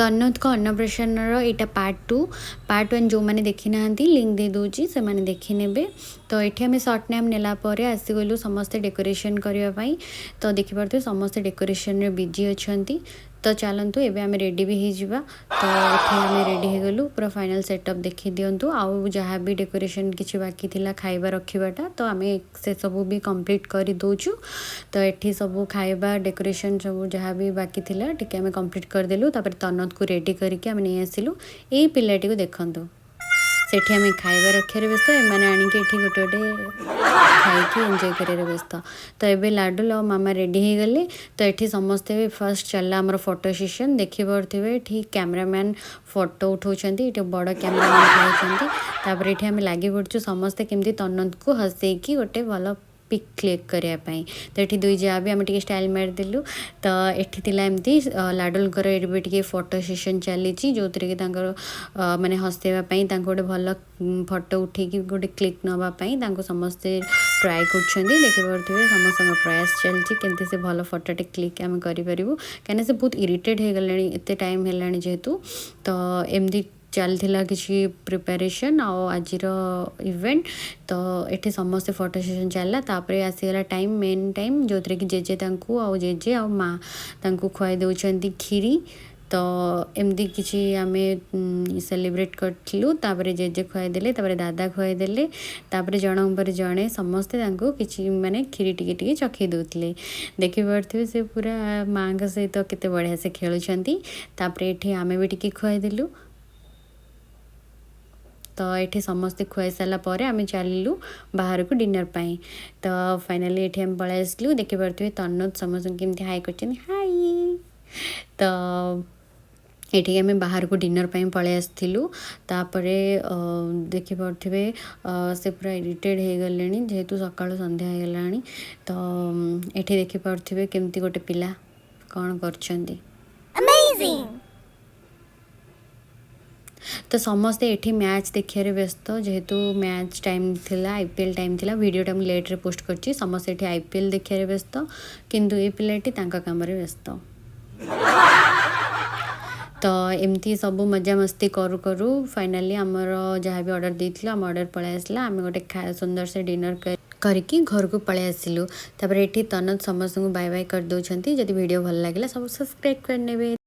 ତନ୍ନତଙ୍କ ଅନ୍ନପ୍ରାଶନର ଏଇଟା part 2। Part 1 ଯେଉଁମାନେ ଦେଖିନାହାନ୍ତି, ଲିଙ୍କ୍ ଦେଇଦେଉଛି, ସେମାନେ ଦେଖିନେବେ। ତ ଏଠି ଆମେ ସର୍ଟ ନ୍ୟାପ୍ ନେଲା ପରେ ଆସିଗଲୁ ସମସ୍ତେ ଡେକୋରେସନ୍ କରିବା ପାଇଁ। ତ ଦେଖିପାରୁଥିବେ, ସମସ୍ତେ ଡେକୋରେସନ୍ରେ ବିଜି ଅଛନ୍ତି। ତ ଚାଲନ୍ତୁ, ଏବେ ଆମେ ରେଡ଼ି ବି ହେଇଯିବା। ତ ଏଠି ଆମେ ରେଡ଼ି ହେଇଗଲୁ। ପୁରା ଫାଇନାଲ୍ ସେଟଅପ୍ ଦେଖି ଦିଅନ୍ତୁ। ଆଉ ଯାହା ବି ଡେକୋରେସନ୍ କିଛି ବାକି ଥିଲା, ଖାଇବା ରଖିବାଟା, ତ ଆମେ ସେସବୁ ବି କମ୍ପ୍ଲିଟ୍ କରିଦେଉଛୁ। ତ ଏଠି ସବୁ ଖାଇବା ଡେକୋରେସନ୍ ସବୁ ଯାହା ବି ବାକି ଥିଲା, ଟିକେ ଆମେ କମ୍ପ୍ଲିଟ୍ କରିଦେଲୁ। ତାପରେ ତନତକୁ ରେଡ଼ି କରିକି ଆମେ ନେଇ ଆସିଲୁ। ଏଇ ପିଲାଟିକୁ ଦେଖନ୍ତୁ, ସେଠି ଆମେ ଖାଇବା ରଖିବାରେ ବ୍ୟସ୍ତ, ଏମାନେ ଆଣିକି ଏଠି ଗୋଟେ ଗୋଟେ ଖାଇକି ଏନ୍ଜୟ କରିବାରେ ବ୍ୟସ୍ତ। ତ ଏବେ ଲାଡୁଲ ଆଉ ମାମା ରେଡ଼ି ହେଇଗଲେ। ତ ଏଠି ସମସ୍ତେ ଫାର୍ଷ୍ଟ ଚାଲିଲା ଆମର ଫଟୋ ସେସନ୍। ଦେଖିପାରୁଥିବେ, ଏଠି କ୍ୟାମେରାମ୍ୟାନ୍ ଫଟୋ ଉଠାଉଛନ୍ତି, ଏଠି ବଡ଼ କ୍ୟାମେରାମ୍ୟାନ୍ ଉଠାଉଛନ୍ତି। ତାପରେ ଏଠି ଆମେ ଲାଗି ପଡ଼ୁଛୁ ସମସ୍ତେ କେମିତି ତନତକୁ ହସେଇକି ଗୋଟେ ଭଲ ପିକ୍ କ୍ଲିକ୍ କରିବା ପାଇଁ। ତ ଏଠି ଦୁଇ ଯା ବି ଆମେ ଟିକେ ଷ୍ଟାଇଲ୍ ମାରିଦେଲୁ। ତ ଏଠି ଥିଲା ଏମିତି ଲାଡୁଲଙ୍କର ଏବେ ଟିକେ ଫଟୋ ସେସନ୍ ଚାଲିଛି, ଯେଉଁଥିରେ କି ତାଙ୍କର ମାନେ ହସେଇବା ପାଇଁ, ତାଙ୍କୁ ଗୋଟେ ଭଲ ଫଟୋ ଉଠେଇକି ଗୋଟେ କ୍ଲିକ୍ ନେବା ପାଇଁ ତାଙ୍କୁ ସମସ୍ତେ ଟ୍ରାଏ କରୁଛନ୍ତି। ଦେଖିପାରୁଥିବେ, ସମସ୍ତଙ୍କ ପ୍ରୟାସ ଚାଲିଛି କେମିତି ସେ ଭଲ ଫଟୋଟେ କ୍ଲିକ୍ ଆମେ କରିପାରିବୁ, କାହିଁକିନା ସେ ବହୁତ ଇରିଟେଟ୍ ହେଇଗଲେଣି, ଏତେ ଟାଇମ୍ ହେଲାଣି ଯେହେତୁ। ତ ଏମିତି ଚାଲିଥିଲା କିଛି ପ୍ରିପାରେସନ୍ ଆଉ ଆଜିର ଇଭେଣ୍ଟ। ତ ଏଠି ସମସ୍ତେ ଫଟୋ ସେସନ୍ ଚାଲିଲା। ତାପରେ ଆସିଗଲା ଟାଇମ୍, ମେନ୍ ଟାଇମ୍, ଯେଉଁଥିରେ କି ଜେଜେ ତାଙ୍କୁ ଆଉ ଜେଜେ ଆଉ ମା ତାଙ୍କୁ ଖୁଆଇ ଦେଉଛନ୍ତି କ୍ଷୀରି। ତ ଏମିତି କିଛି ଆମେ ସେଲିବ୍ରେଟ୍ କରିଥିଲୁ। ତାପରେ ଜେଜେ ଖୁଆଇଦେଲେ, ତାପରେ ଦାଦା ଖୁଆଇଦେଲେ, ତାପରେ ଜଣଙ୍କ ପରେ ଜଣେ ସମସ୍ତେ ତାଙ୍କୁ କିଛି ମାନେ କ୍ଷୀରି ଟିକେ ଟିକେ ଚଖେଇ ଦେଉଥିଲେ। ଦେଖିପାରୁଥିବେ, ସେ ପୁରା ମାଆଙ୍କ ସହିତ କେତେ ବଢ଼ିଆ ସେ ଖେଳୁଛନ୍ତି। ତାପରେ ଏଠି ଆମେ ବି ଟିକେ ଖୁଆଇଦେଲୁ। ତ ଏଠି ସମସ୍ତେ ଖୁଆଇ ସାରିଲା ପରେ ଆମେ ଚାଲିଲୁ ବାହାରକୁ ଡିନର୍ ପାଇଁ। ତ ଫାଇନାଲି ଏଠି ଆମେ ପଳେଇ ଆସିଲୁ। ଦେଖିପାରୁଥିବେ, ତନୁଜ ସମସ୍ତଙ୍କୁ କେମିତି ହାଇ କରୁଛନ୍ତି, ହାଇ। ତ ଏଠିକି ଆମେ ବାହାରକୁ ଡିନର୍ ପାଇଁ ପଳେଇ ଆସିଥିଲୁ। ତାପରେ ଦେଖିପାରୁଥିବେ, ସେ ପୁରା ଇରିଟେଡ଼୍ ହେଇଗଲେଣି, ଯେହେତୁ ସକାଳୁ ସନ୍ଧ୍ୟା ହେଇଗଲାଣି। ତ ଏଠି ଦେଖିପାରୁଥିବେ, କେମିତି ଗୋଟେ ପିଲା କ'ଣ କରୁଛନ୍ତି। Amazing! ତ ସମସ୍ତେ ଏଠି ମ୍ୟାଚ୍ ଦେଖିବାରେ ବ୍ୟସ୍ତ, ଯେହେତୁ ମ୍ୟାଚ୍ ଟାଇମ୍ ଥିଲା, ଆଇପିଏଲ୍ ଟାଇମ୍ ଥିଲା। ଭିଡ଼ିଓଟା ମୁଁ ଲେଟ୍ରେ ପୋଷ୍ଟ କରିଛି। ସମସ୍ତେ ଏଠି ଆଇପିଏଲ୍ ଦେଖିବାରେ ବ୍ୟସ୍ତ, କିନ୍ତୁ ଏ ପିଲାଟି ତାଙ୍କ କାମରେ ବ୍ୟସ୍ତ। ତ ଏମିତି ସବୁ ମଜାମସ୍ତି କରୁ କରୁ ଫାଇନାଲି ଆମର ଯାହା ବି ଅର୍ଡ଼ର ଦେଇଥିଲୁ, ଆମ ଅର୍ଡ଼ର ପଳେଇ ଆସିଲା। ଆମେ ଗୋଟେ ସୁନ୍ଦର ସେ ଡିନର୍ କରିକି ଘରକୁ ପଳେଇ ଆସିଲୁ। ତାପରେ ଏଠି ତନତ ସମସ୍ତଙ୍କୁ ବାଏ ବାଏ କରିଦେଉଛନ୍ତି। ଯଦି ଭିଡ଼ିଓ ଭଲ ଲାଗିଲା, ସବୁ ସବସ୍କ୍ରାଇବ୍ କରିନେବେ।